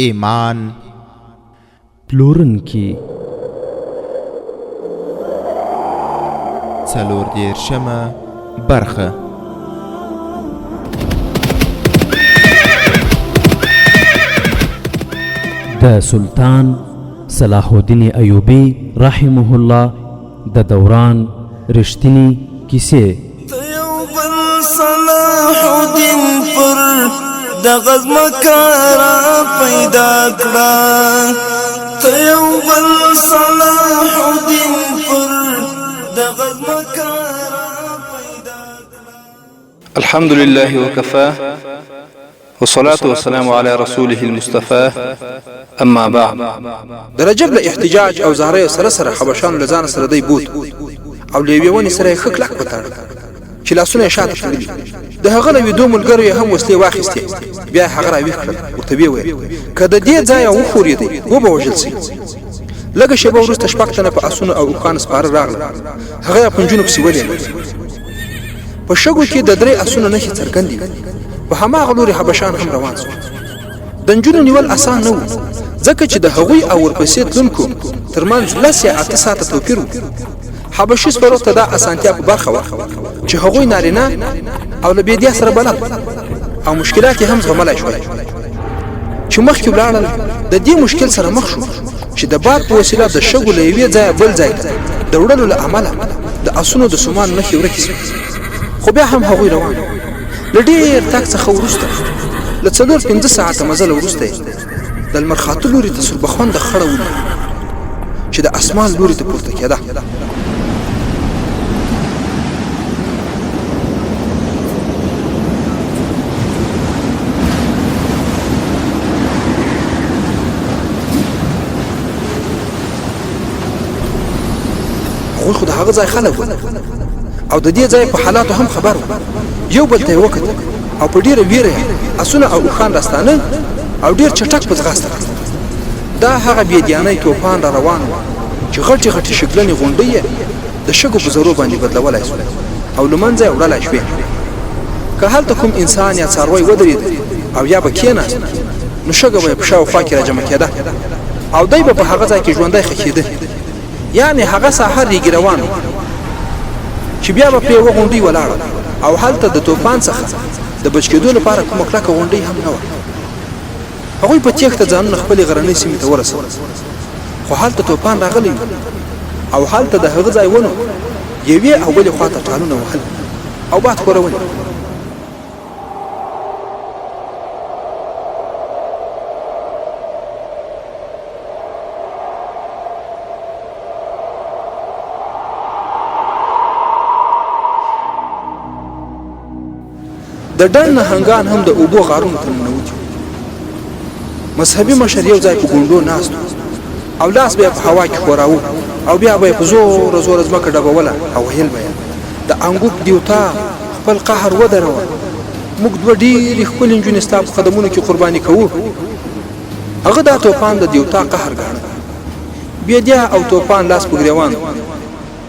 ایمان پلورنکي. 34مه برخه. د سلطان صلاح الدین ایوبي رحمه الله د دوران رښتینی کیسې. ته یو بل صلاح الدین پر دغه ځمکه را پیدا کړه، ته یو بل صلاح الدین پر دغه ځمکه را پیدا کړه. الحمد لله وكفى والصلاة والسلام على رسوله المصطفى أما بعد. د رجب له احتجاج او زاریو سره سره حبشانو له ځانه سره دی بوت او له یوې ونې سره یې ښه کلک وتاړه چې لاسونه یې شاته تړلي. د هغه له ویدو ملګرو یې هم وسلې واخیستې. بیا یې هغه راویښ کړل، ورته ویې ویل که د دې ځایه وښورېدی وبه وژل شئ. لږه شېبه وروسته شپږ تنه په اسونو او اوښانو سپاره راغلل. هغه یې په نجونو پسې ولېږل. په شګو کې د درې اسونو نښې څرګندې وې. په هماغه لوري حبشان هم روان شول. د نجونو نیول اسان نه وو، ځکه چې د هغوی او ورپسې تلونکو تر منځ 10 یا 8 ساعته توپیر وو. حبشي سپرو ته دا اسانتیا په برخه وه چې هغوی نارینه او له بېدیا سره بلد او مشکلات یې هم زغملای شوای. چې مخکې ولاړل، د دې مشکل سره مخ شو چې د باد په وسیله د شګو له یوې ځایه بل ځای ته د وړلو له امله د اسونو د سومان نښې ورکې شوې، خو بیا هم هغوی روان وو. له ډېر تګ څخه وروسته، له 4-5 ساعته مزله وروسته یې د لمر خاته لوري ته سربخونده خړه ولیده چې د اسمان لوري ته پورته کېده. هغوی خو د هغه ځای خلک وو او د دې ځای په حالاتو هم خبر وو. یو بل ته یې وکتل او په ډېره ویره یې اسونه او اوښان راستانه او ډېر چټک په ځغاسته کړل. دا هغه بېدیانی توپان را روان و چې غټې غټې شګلنې غونډۍ یې د شګو په ذرو باندې بدلولای شو او له منځه یې وړلای شوې. که هلته کوم انسان یا څاروی ودرېد او یا به کېناست، نو شګه به یې په شاوخوا کې راجمع کېده او دی به په هغه ځای کې ژوندی خښېده. یعنې هغه ساحه ریګي روان و چې بیا به پرې یوه غونډۍ ولاړه او هلته د توپان څخه د بچ کېدو لپاره کومه کلکه غونډۍ هم نه وه. هغوی په تېښته ځانونه خپلې غرنۍ سیمې ته ورسول، خو هلته توپان راغلی و او هلته د هغه ځای ونو یوې او بلې خوا ته ټالونه وهل او باد ښورول. د ډنډ نهنګان هم د اوبو غارونو ته ننوتي وو. مذهبي مشر یو ځای په ګونډو ناست و او لاس به یې په هوا کې ښوراوه او بیا به یې په زوره زوره ځمکه ډبوله او ویل به یې، د انګوک دیوتا خپل قهر ودروه، موږ دوه ډېرې ښکلې نجونې ستا په قدمونو کې قرباني کوو. هغه دا توپان د دیوتا قهر ګاڼه. بېدیا او توپان لاس په ګرېوان وو.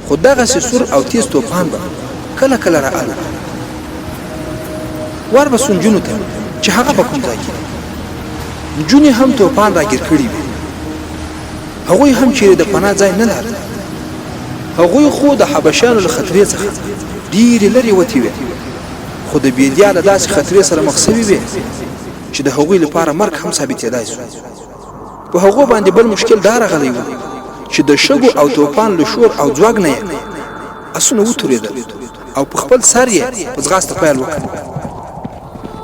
خو دغسې سور او تېز توپان به کله کله را الوت. ور به سو نجونو ته چې هغه په کوم ځای کې دي. نجونې هم توپان راګیر کړي وې. هغوی هم چېرې د پناه ځای نه لاره. هغوی خو د حبشیانو له خطرې څخه ډېرې لرې وتې وې، خو د بېدیا له داسې خطرې سره مخ شوي وې چې د هغوی لپاره مرګ هم ثابتېدای شو. په هغو باندې بل مشکل دا راغلی و چې د شګو او توپان له شور او ځوږ نه یې اسونه وتورېدل او په خپل سر یې په ځغاسته پیل وکړ.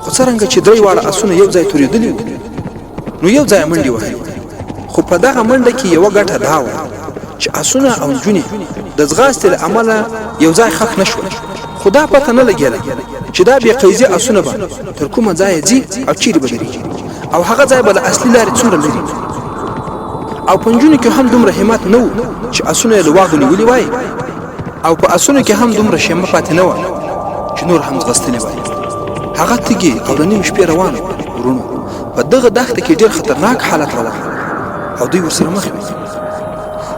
خو څرنګه چې درې واړه اسونه یو ځای تورېدلي وو، نو یو ځای منډې وهلې. خو په دغه منډه کې یوه ګټه دا وه چې اسونه او نجونې د ځغاستې له امله یو ځای خښ نه شول. خو دا پته نه لګېده چې دا بې قیضې اسونه به تر کومه ځایه ځي او چیرې به درېږي او هغه ځای به له اصلي لارې څومره لرې وي. او په نجونو کې هم دومره همت نه و چې اسونه یې له واګو نیولي وای او په اسونو کې هم دومره شیمه پاتې نه وه چې نور هم ځغستلي وای. هغه تږي او له نیمې شپې روان وو. وروڼو، په دغه دښته کې ډېر خطرناک حالت روان او دوی ورسره مخ وي.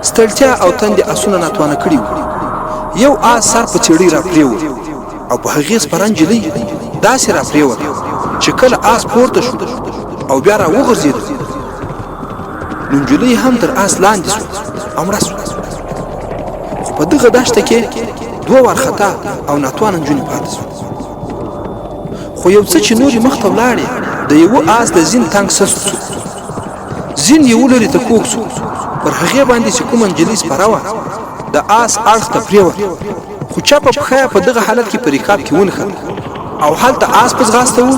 ستړتیا او تندې اسونه ناتوانه کړي وو. یو آس سر په څېړۍ راپرېوت او په هغې سپره نجلۍ داسې راپرېوته چې کله آس پورته شو او بیا راوغورځېد، نو نجلۍ هم تر آس لاندې شوه او مړه شوه. خو په دغه دښته کې دوه وارخطا او ناتوانه نجونې پاتې شوې. خو یو څه چې نورې مخته ولاړې، د یوه آس د زین تنګ سست شو. زین یې ولري ته کوږ شو. پر هغې باندې چې کومه نجلۍ سپره وه، د آس اړخ ته پرېوته. خو چپه پښه یې په دغه حالت کې په رکاب کې ونښته او هلته آس په ځغاسته و،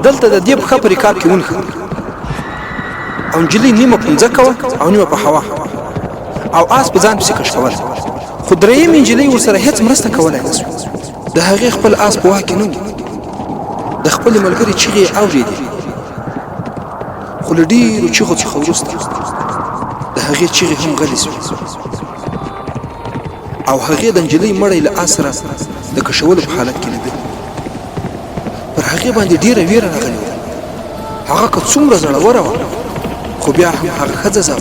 دلته د دې پښه په رکاب کې ونښته او نجلۍ نیمه په مځکه وه او نیمه په هوا او آس په ځان پسې کشکول. خو درېیمې نجلۍ ورسره هېڅ مرسته کولای نه شوه. د هغې خپل آس په واک کې نه و. د خپلې ملګرې چیغې یې اورېدې، خو له ډېرو چیغو څخه وروسته د هغې چیغې هم غلې شوې او هغې د نجلۍ مړی له آس سره د کشولو په حالت کې لیده. پر هغې باندې ډېره ویره راغلې وه. هغه که څومره زړوره وه، خو بیا هم هغه ښځه ځه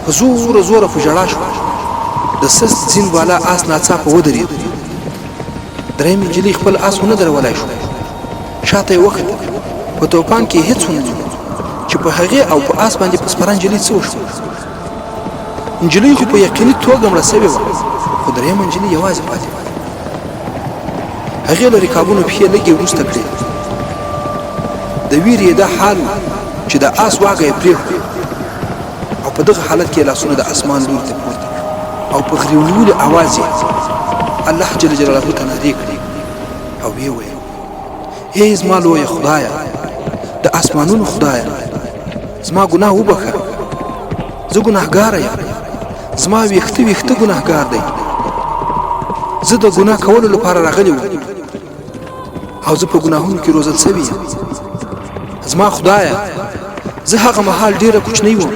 په زوره زوره په ژړا شوه. د سست زین والا آس ناڅاپه ودرېد. درېیمې نجلۍ خپل آس ونه درولای شو. شاته یې وکتل، په توپان کې یې هېڅ ونه لید چې په هغې او په آس باندې په سپره نجلۍ څه وشول. نجلۍ خو په یقیني توګه مړه شوې وه، خو درېیمه نجلۍ یوازې پاتې وه. هغې له رکابونو پښې لږې وروسته کړې. د ویرې یې دا حال و چې د آس واګه یې پرېښوده او په دغه حالت کې یې لاسونه د اسمان لوري ته پورته کړل او په غریو نیولي اواز یې الله جل جلاله ته نارې کړې او ویې ویل: ای زما لویه خدایه، د اسمانونو خدایه، زما ګناه وبخښه، زه ګناهګاره یم، زما ویښته ویښته ګناهګار دی، زه د ګناه کولو لپاره راغلی وم او زه په ګناهونو کې روزل شوی یم. زما خدایه، زه هغه مهال ډیره کوچنۍ وم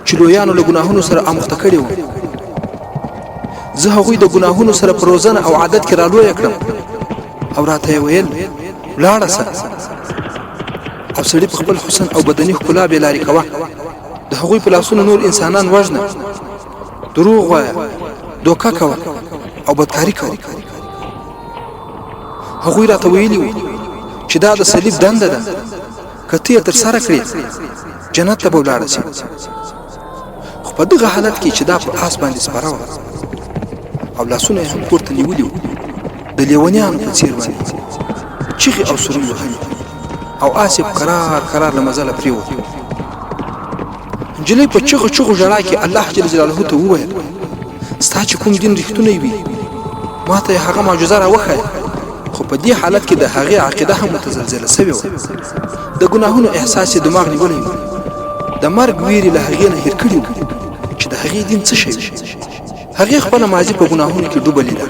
چې لویانو له ګناهونو سره اموخته کړې وم. زه هغوی د ګناهونو سره په روزنه او عادت کې رالویه کړم او راته یې ویل ولاړه سه او سړي په خپل حسن او بدني ښکلا بې لارې کوه، د هغوی په لاسونو نور انسانان وژنه، دروغ وایه، دوکه کوه او بدکاري کوه. هغوی راته ویلي وو چې دا د صلیب دنده ده، که ته یې ترسره کړې جنت ته به ولاړه شې. خو په دغه حالت کې چې دا په آس باندې سپره وه او لاسونه یې هم پورته نیولي وو، د لیونیانو په څیر باندې چیغې او سوري وهلې او آس یې په کرار کرار له مزله پرېوت. نجلۍ په چغو چغو ژړا کې الله جل جلاله ته وویل: ستا چې کوم دین رښتونی وي، ما ته یې هغه معجزه راوښیه. خو په دې حالت کې د هغې عقیده هم متزلزله شوې وه. د ګناهونو احساس یې دماغ نیولی و. د مرګ ویرې له هغې نه هېر کړي وو چې د هغې دین څه شی وي. هغې خپله ماضي په ګناهونو کې ډوبه لیده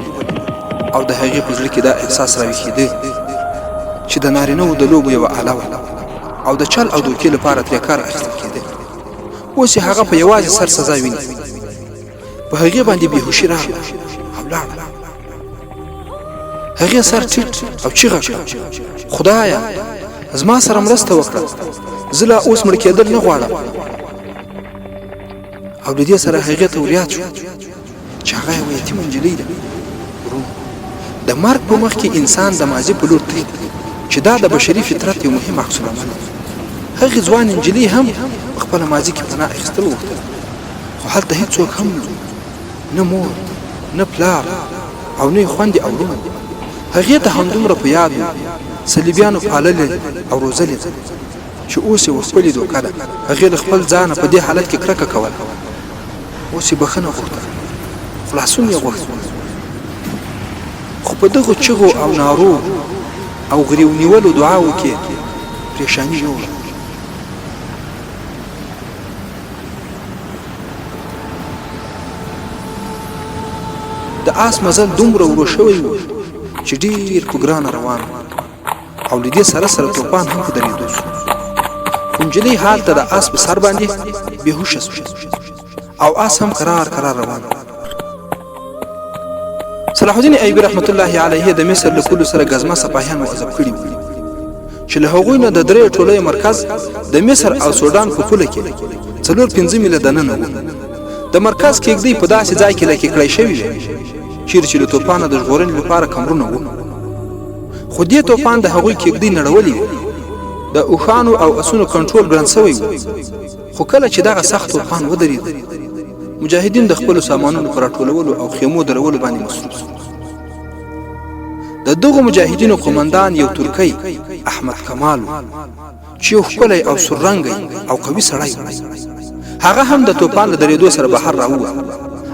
او د هغې په زړه کې دا احساس راویښېده چې د نارینه د لوبو یوه آله وه او د چل او دوکې لپاره ترې کار اخیستل کېده. اوس یې هغه په یوازې سر سزا ویني. په هغې باندې بېهوشي راغله او لاړه. هغې سر ټیټ او چیغه کړه: خدایه، زما سره مرسته وکړه، زه لا اوس مړ کېدل نه غواړم. او له دې سره هغې ته وریاد شو چې هغه یوه یتیمه نجلۍ ده. وروڼو، د مرګ په مخ کې انسان د ماضي په لور تښتي، چې دا د بشري فطرت یو مهم عکس العمل دی. هغې ځوانې نجلۍ هم په خپله ماضي کې پناه اخیستل غوښتل، خو هلته هیڅوک هم نه وو، نه مور، نه پلار او نه یې خوندې او وروڼه. هغې ته همدومره په یاد وو، صلیبیانو پاللې او روزلې ده، چې اوس یې ورخپلې دوکه ده. هغې له خپل ځانه په دې حالت کې کرکه کوله. اوس یې بښنه غوښته، خلاصون یې غوښت، خو په دغو چغو او نارو او غریو نیولو دعاوو کې پریشاني یوړه. د آس مزل دومره ورو شوی و چې ډیر په ګرانه روان و او له دې سره سره توپان هم په درېدو شو. خو نجلۍ هلته د آس په سر باندې بېهوښه شوه او آس هم کرار کرار روان و. صلاح الدین ایوبي رحمت الله علیه د مصر له پولو سره ګزمه سپاهیان موظف کړي وو چې له هغوی نه د دریو ټولیو مرکز د مصر او سوډان په پوله کې 4-5 میله دننه و. د مرکز کېږدۍ په داسې ځای کې لکې کړی شوې وې چیرې چې له توپانه د ژغورنې لپاره کمرونه وو، خو دې توپان د هغوی کېږدۍ نړولې وې. د اوښانو او اسونو کنټرول ګران شوی و، خو کله چې دغه سخت توپان ودرید، مجاهدین د خپلو سامانونو پر راټولولو او خیمو درولو باندې مصروف شول. د دغو مجاهدینو قومندان یو ترکی احمد کمال و چې یو ښکلی او سور رنګی او قوي سړی و. هغه هم د توپان له درېدو سره بهر راووت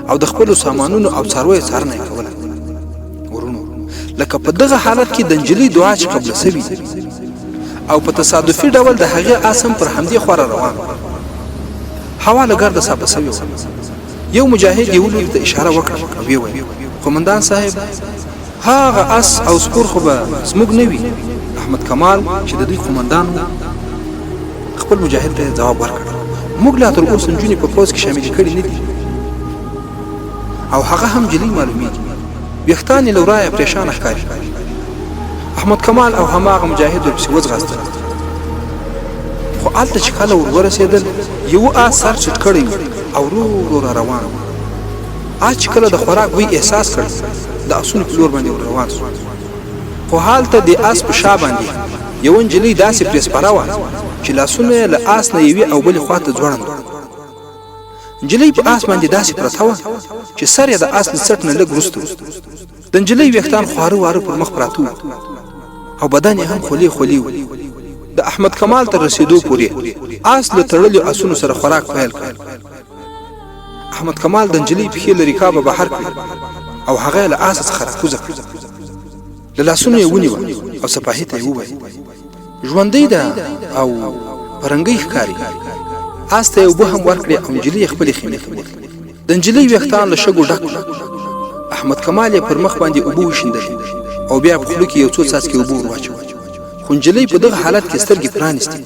او د خپلو سامانونو او څارویو څارنه یې کوله. ورونو، لکه په دغه حالت کې د نجلۍ دعا چې قبله شوې او په تصادفي ډول د هغې آس هم پر همدې خوا را روان و. هوا له ګرده صافه شوې وه. یو مجاهد یوه لوري ته اشاره وکړه او ویې ویل، قومندان صاحب! هغه اس او سپور خو به زموږ نه وي؟ احمد کمال چې د دوی قومندان و، خپل مجاهد ته یې ځواب ورکړ، موږ لا تر اوسه نجونې په پوځ کې شاملې کړې نه دي او هغه هم نجلۍ معلومېږي. ویښتان یې له ورایه پرېشانه ښکاري. احمد کمال او هماغه مجاهد ورپسې وځغاستل، خو هلته چې کله ور ورسېدل، یوه آس سر ټیټ کړی و او ورو ورو را روان و. آس چې کله د خوراک بوی احساس کړ، د اسونو په لور باندې ور روان شو، خو هلته د آس په شا باندې یوه نجلۍ داسې پرې سپره وه چې لاسونه یې له آس نه یوې او بلې خوا ته ځوړند وو. نجلۍ په آس باندې داسې پرته وه چې سر یې د آس له څټ نه لږ وروسته و. د نجلۍ ویښتان خواره واره پر مخ پراته وو او بدن یې هم خولې خولې و. د احمد کمال تر رسېدو پورې آس له تړلیو اسونو سره خوراک پیل کړ. احمد کمال د نجلۍ پښې له رکابه بهر کړې او هغه یې له آسه څخه راکوزه کړه. له لاسونو یې ونیوه او سپاهي ته یې وویل، ژوندۍ ده او پرنګۍ ښکاري. آس ته یې اوبه هم ورکړې او نجلۍ یې خپلې خیمې ته بوتله. د نجلۍ ویښتان له شګو ډک وو. احمد کمال یې پر مخ باندې اوبه وشیندلې او بیا په خوله کې یو څو څاڅکي اوبه ور واچولې. خو نجلۍ په دغه حالت کې سترګې پرانیستې.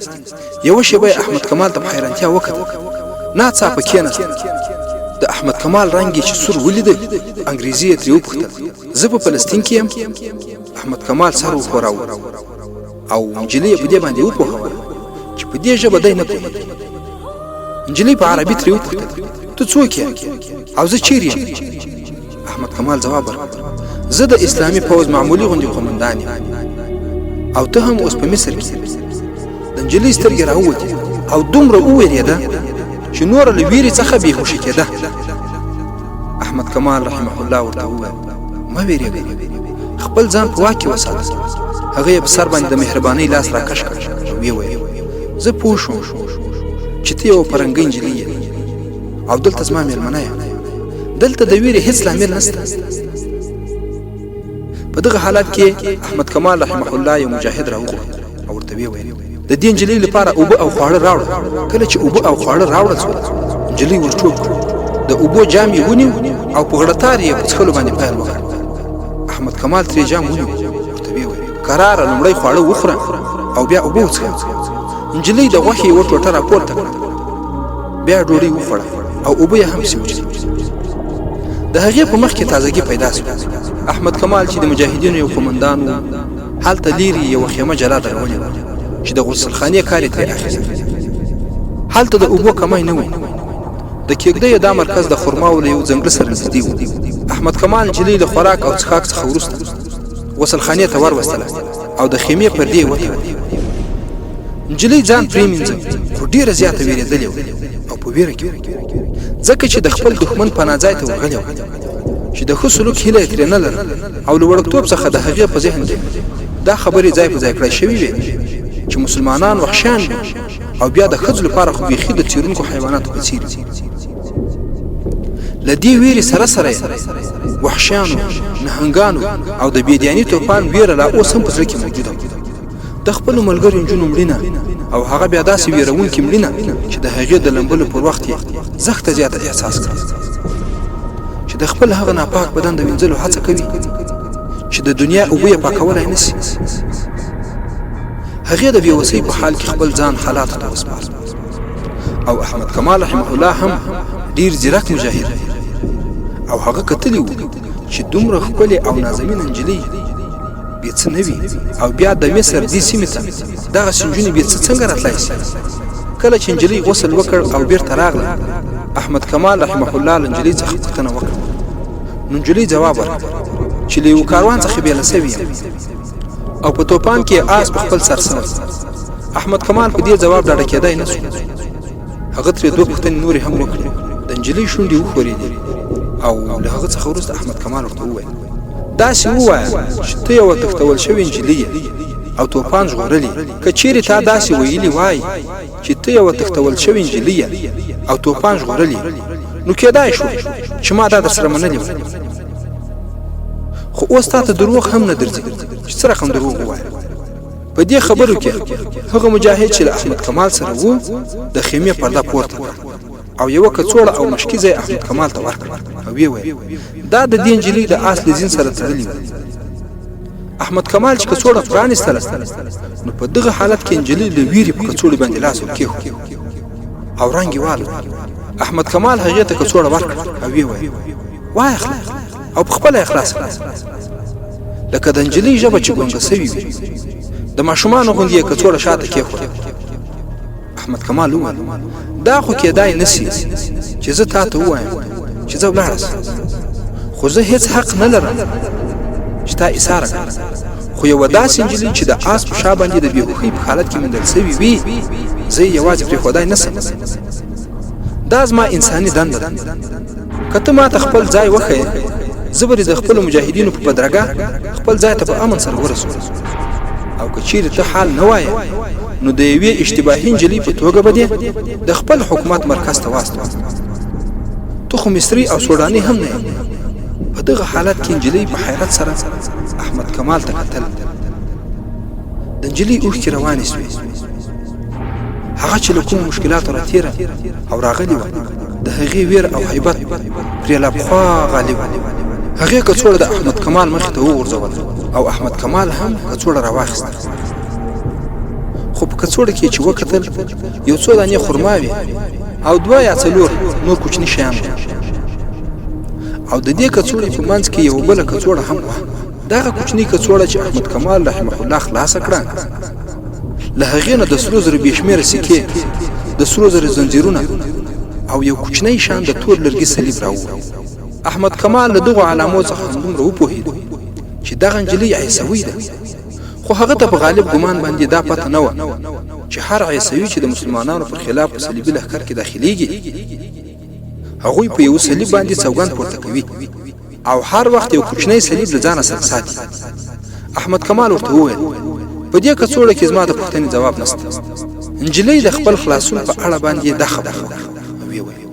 یوه شېبه یې احمد کمال ته په حیرانتیا وکتل. ناڅاپه کېناسته. د احمد کمال رنګ یې چې سور ولید، په انګریزي یې ترې وپوښتل، زه په فلسطین کې یم؟ احمد کمال سر وښوراوه او نجلۍ یې په دې باندې وپوهوله چې په دې ژبه دی نه پوهېږي. نجلۍ په عربي ترې وپوښتل، ته څوک یې او زه چیرې یم؟ احمد کمال ځواب ورکړ، زه د اسلامي پوځ معمولي غوندې قومندان یم او ته هم اوس په مصر کې. د نجلۍ سترګې راووتې او دومره ووېرېده چې نوره له ویرې څخه بې هوښه کېده. احمد کمال رحمه الله ورته وویل، مه وېرېږه، خپل ځان په واک کې وساته. هغه یې په سر باندې د مهربانۍ لاس راکش کړ او ویې ویل، زه پوه شوم چې ته یوه پرنګۍ نجلۍ یې او دلته زما میلمنه یې. دلته د ویرې هیڅ لامل نشته. په دغه حالت کې احمد کمال رحمه الله یو مجاهد راوغوښت او ورته ویې ویل، د دې نجلۍ لپاره اوبه او خواړه راوړه. کله چې اوبه او خواړه راوړل شول، نجلۍ ورټوپ کړ، د اوبو جام یې ونیو او په غړتار یې په څښلو باندې پیل وکړ. احمد کمال ترې جام ونیو، ورته ویې ویل، کراره لومړی خواړه وخوره او بیا اوبه وڅښه. نجلۍ د غوښې یوه ټوټه راپورته کړه، بیا ډوډۍ وخوړه او اوبه یې هم پسې وچښلې. د هغې په مخ کې تازګي پیدا شوه. احمد کمال چې د مجاهدینو یو قومندان و، هلته لیرې یوه خیمه جلا درولې وه چې د غسلخانې کار یې ترې اخیست. هلته د اوبو کمی نه و. د کېږدیو دا مرکز د خرماوو له یو ځنګله سره نږدې و. احمد کمال نجلۍ له خوراک او څښاک څخه وروسته غسلخانې ته وروستله او د خیمې پردې یې وتړلې. نجلۍ ځان پرېمینځه، خو ډېره زیاته وېرېدلې وه او په وېره کې وه، ځکه چې د خپل دښمن پناه ځای ته ورغلې وه چې د ښه سلوک هیله یې ترې نه لرله او له وړوکتوب څخه د هغې په ذهن کې دا خبرې ځای په ځای کړای شوې وې چې مسلمانان وحشیان دي او بیا د ښځو لپاره خو بیخي د څیرونکو حیواناتو په څیر دي. له دې ویرې سره سره یې وحشیانو، نهنګانو او د بېدیاني توپان ویره لا اوس هم په زړه کې موجوده وه. د خپلو ملګرو نجونو مړینه او هغه بیا داسې ویرونکې مړینه چې د هغې د لمبلو پر وخت یې زښته زیاته احساس کړه چې د خپل هغه ناپاک بدن د وینځلو هڅه کوي چې د دنیا اوبه یې پاکولای نه شي. هغې د بېوسۍ په حال کې خپل ځان حالاتو ته وسپاره او احمد کمال رحمه الله هم ډیر ځیرک مجاهد او هغه کتلی و چې دومره ښکلې او نازمینه نجلۍ بې څه نه وي او بیا د مصر دې سیمې ته دغسې نجونې بې څه څنګه راتلای شي؟ کله چې نجلۍ غسل وکړ او بیرته راغله، احمد کمال رحمه الله له نجلۍ څخه پوښتنه وکړه، نو نجلۍ ځواب ورکړ چې له یوه کاروان څخه بېله شوې یم او په توپان کې یې آس په خپل سر سوی. احمد کمال په دې ځواب ډاډه کېدای نه شو. هغه ترې دوه پوښتنې نورې هم وکړې. د نجلۍ شونډې وښورېدې او له هغه څخه وروسته احمد کمال ورته وویل، داسې ووایه چې ته یوه تښتول شوې نجلۍ یې او توپان ژغورلې. که چیرې تا داسې ویلي وای چې ته یوه تښتول شوې نجلۍ یې او توپان ژغورلې، نو کېدای شو چې ما دا درسره منلې وای. خو اوس تا ته دروغ هم نه درځي چې څه رقم دروغ ووایم. په دې خبرو کې هغه مجاهد چې له احمد کمال سره وو د خیمې پرده پورته کړه او یوه کڅوړه او مشکیزه یې احمد کمال ته ورکړه او ویې ویل، دا د دې نجلۍ د آس له زین سره تړلي وو. احمد کمال چې کڅوړه پرانیستله نو په دغه حالت کې نجلۍ له ویرې په کڅوړې باندې لاس ورکېښود او رنګ یې والوت. احمد کمال هغې ته کڅوړه ورکړه او ویې ویل، وایخله او په خپله یې خلاصه کړه. لکه د نجلۍ ژبه چې ګونګه سوي وي، د ماشومانو غوندې یې کڅوړه شاته کېښوده. احمد کمال وویل، دا خو کېدای نه سي چې زه تا ته ووایم چې ځه ولاړه سه، خو زه هیڅ حق نه لرم چې تا ایساره کړم. خو یوه داسې نجلۍ چې د آس په شا باندې د بېهوښۍ په حالت کې موندل سوې وي، زه یې یوازې پرېښودای نه سم. دا زما انساني دنده ده. که ته ماته خپل ځای وښیې، زه به دې د خپلو مجاهدینو په بدرګه خپل ځای ته په امن سره ورسوم. او که چیرې ته حال نه وایې، نو د یوې اشتباهي نجلۍ په توګه به دې د خپل حکومت مرکز ته واستوم. ته خو مصري او سوډاني هم نه یې. په دغه حالت کې نجلۍ په حیرت سره احمد کمال ته کتل. د نجلۍ اوښکې روانې شوې. هغه چې له کومو مشکلاتو راتېره او راغلې وه، د هغې وېره او هیبت پرې لا پخوا غالب و. هغې کڅوړه د احمد کمال مخې ته وغورځوله او احمد کمال هم کڅوړه راواخیسته. خو په کڅوړه کې چې وکتل، یو څو دانې خرما وې او دوه یا څلور نور کوچني شیان وو. او د دې کڅوړې په منځ کې یوه بله کڅوړه هم وه. دغه کوچنۍ کڅوړه چې احمد کمال رحمه الله خلاصه کړه، له هغې نه د سرو زرو بې شمېره سکې، د سرو زرو زنځیرونه او یو کوچنی شان د تور لرګي صلیب راووت. احمد کمال له دغو علامو څخه همدومره وپوهېد چې دغه نجلۍ عیسوۍ ده، خو هغه ته په غالب ګمان باندې دا پته نه وه چې هر عیسوي چې د مسلمانانو پر خلاف په صلیبي لښکر کې داخلېږي، هغوی په یوه صلیب باندې څوګند پورته کوي. او هر وخت یو کوچنی صلیب له ځانه سره ساتي. احمد کمال ورته وویل، په دې کڅوړه کې زما د پوښتنې ځواب نشته. نجلۍ د خپل خلاصون په اړه باندې دا خبره وکړه او ویې ویل،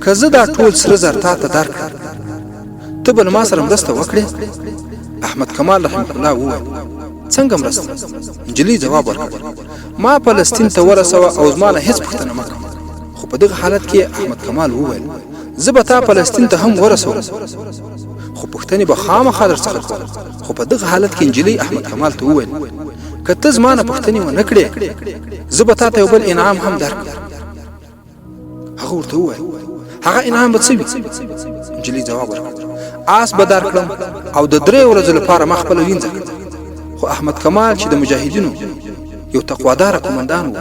که زه دا ټول سره زر تا ته درکړم، ته به له ما سره مرسته وکړې؟ احمد کمال رحمه الله وویل، څنګه مرسته؟ نجلۍ ځواب ورکړ، ما فلسطین ته ورسوه او زما نه هیڅ پوښتنه مه کوه. خو په دغه حالت کې احمد کمال وویل، زه به تا فلسطین ته هم ورسوم، خو پوښتنې به خامخا درڅخه کوم. خو په دغه حالت کې نجلۍ احمد کمال ته وویل، که ته زما نه پوښتنې ونه کړې، زه به تا ته یو بل انعام هم درکړم. هغه ورته وویل، هغه انعام به څه وي؟ نجلۍ ځواب ورکړ، آس به درکړم او د درې ورځو لپاره ما خپله وینځه کړه. خو احمد کمال چې د مجاهدینو یو تقواداره قومندان و،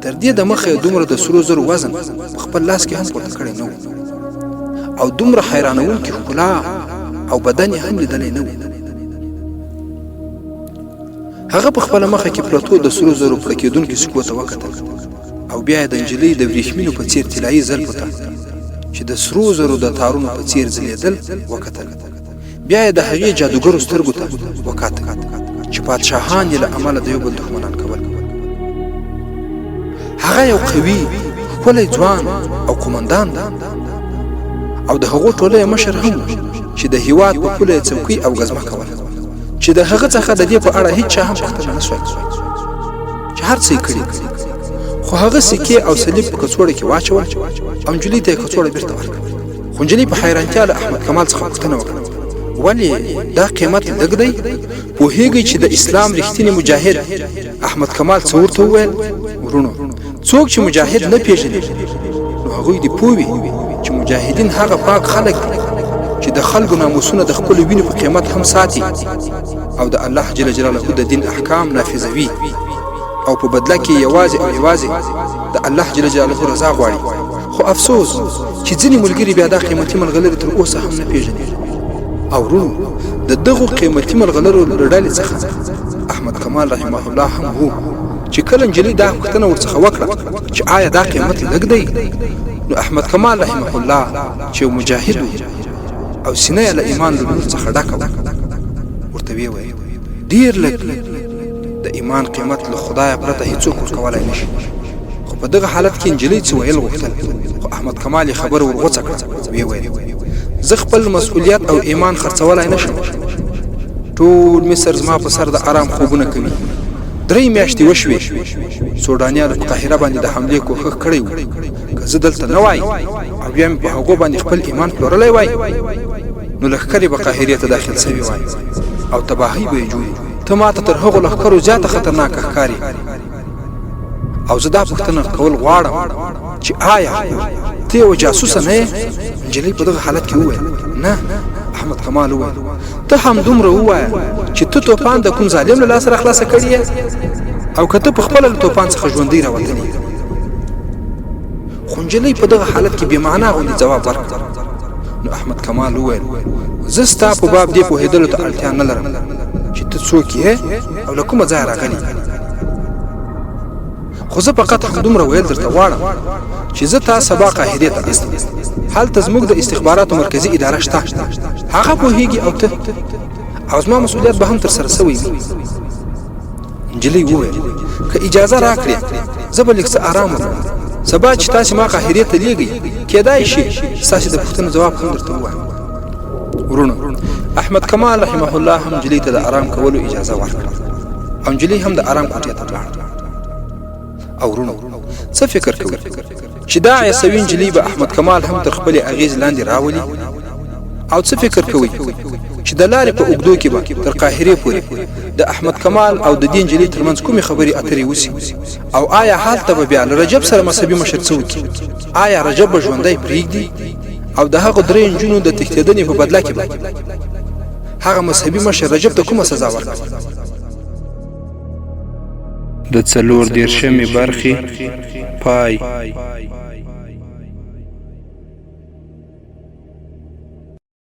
تر دې دمخه یې دومره د سرو زرو وزن په خپل لاس کې هم پورته کړی نه و او دومره حیرانوونکې ښکلا او بدن یې هم لیدلی نه و. هغه په خپله مخه کې پرتو د سرو زرو پړکېدونکو سکو ته وکتل او بیا یې د نجلۍ د وریښمینو په څیر طلایي زلفو ته چې د سرو زرو د تارونو په څیر ځلېدل وکتل. بیا یې د هغې جادوګرو سترګو ته وکاته چې پادشاهان یې له امله د یو بل دښمنان کول. هغه یو قوي ښکلی ځوان او قومندان دی او د هغو ټولۍ مشر هم و چې د هیواد په پوله یې څوکۍ او ګزمه کوله، چې د هغه څخه د دې په اړه هیچا هم پوښتنه نه شوای کولی چې هر څه یې کړي. خو هغه سکې او صلیب په کڅوړه کې واچول او نجلۍ ته یې کڅوړه بیرته ورکړه. خو نجلۍ په حیرانتیا له احمد کمال څخه پوښتنه وکړه، ولې دا قیمت لږ دی؟ پوهیږئ چې د اسلام رښتینی مجاهد احمد کمال څه ورته وویل؟ وروڼو، څوک چې مجاهد نه پیژني نو هغوی دې پوه وي چې مجاهدین هغه پاک خلک دي چې د خلکو ناموسونه د خپلو وینو په قیمت هم ساتي او د الله جل جلاله د دین احکام نافذوي او په بدله کې یوازې او یوازې د الله جل جلاله رضا غواړي. خو افسوس چې ځینې ملګري بیا دا قیمتي ملغلرې تر اوسه هم نه پیژني. او وروڼو، د دغو قیمتي ملغلرو له ډلې څخه احمد کمال رحمه الله هم وو. چې کله نجلۍ دا پوښتنه ورڅخه وکړه چې آیا دا قیمت لږ دی، نو احمد کمال رحمه الله چې یو مجاهد و او سینه یې له ایمان له نور څخه ډکه وه، ورته ویې ویل، ډیر لږ، د ایمان قیمت له خدایه پرته هیڅوک ورکولای نشي. خو په دغه حالت کې نجلۍ څه ویل غوښتل، خو احمد کمال یې خبره ورغوڅه کړه، ویې ویل، زه خپل مسؤلیت او ایمان خرڅولای نشم. ټول مصر زما په سر د آرام خوبونه کوي. درې میاشتې وشوې، سوډانیانو په قاهره باندې د حملې کوښښ کړی و. که زه دلته نه وای او بیا مې په هغو باندې خپل ایمان پلورلی وای، نو لښکرې به قاهرې ته داخل سوي وای او تباهۍ به یې جوړې. ته ماته تر هغو لښکرو زیاته خطرناکه ښکارې او زه دا پوښتنه کول غواړم چې آیا ته یوه جاسوسه نه یې؟ نجلۍ په دغه حالت کې وویل، نه. احمد کمال وویل، ته همدومره ووایه چې ته توپان د کوم ظالم له لاسه راخلاصه کړې یې او که ته په خپله له توپان څخه ژوندۍ راوتلې یې؟ خو نجلۍ په دغه حالت کې بې معنا غوندې ځواب ورکړ. نو احمد کمال وویل، زه ستا په باب دې پوهېدلو ته اړتیا نه لرم چې ته څوک یې او له کومه ځایه راغلې، خو زه فقط همدومره ویل درته غواړم چې زه تا سبا قاهرې ته استوم. هلته زموږ د استخباراتو مرکزي اداره شته، هغه پوهیږي او ته او زما مسؤلیت به هم تر سره سوی وي. نجلۍ وویل، که اجازه راکړې زه به لږ څه آرام وکړم. سبا چې تاسې ما قاهرې ته لیږئ، کېدای شي ستاسې د پوښتنو ځواب هم درته ووایم. وروڼو، احمد کمال رحمه الله هم نجلۍ ته د آرام کولو اجازه ورکړه او نجلۍ هم د آرام کوټې ته لاړه. او وروڼو، څه فکر کوئ چې دا عیسوي نجلۍ به احمد کمال هم تر خپلې اغېزې لاندې راولي؟ او څه فکر کوئ چې د لارې په اوږدو کې به تر قاهرې پورې د احمد کمال او د دې نجلۍ ترمنځ کومې خبرې اترې وشي؟ او آیا هلته به بیا له رجب سره مذهبي مشر څه وکړي؟ آیا رجب به ژوندی پرېږدي او د هغو درې نجونو د تښتېدنې په بدله کې به هغه مذهبي مشر رجب ته کومه سزا ورکړي؟ د 34مې برخې پای.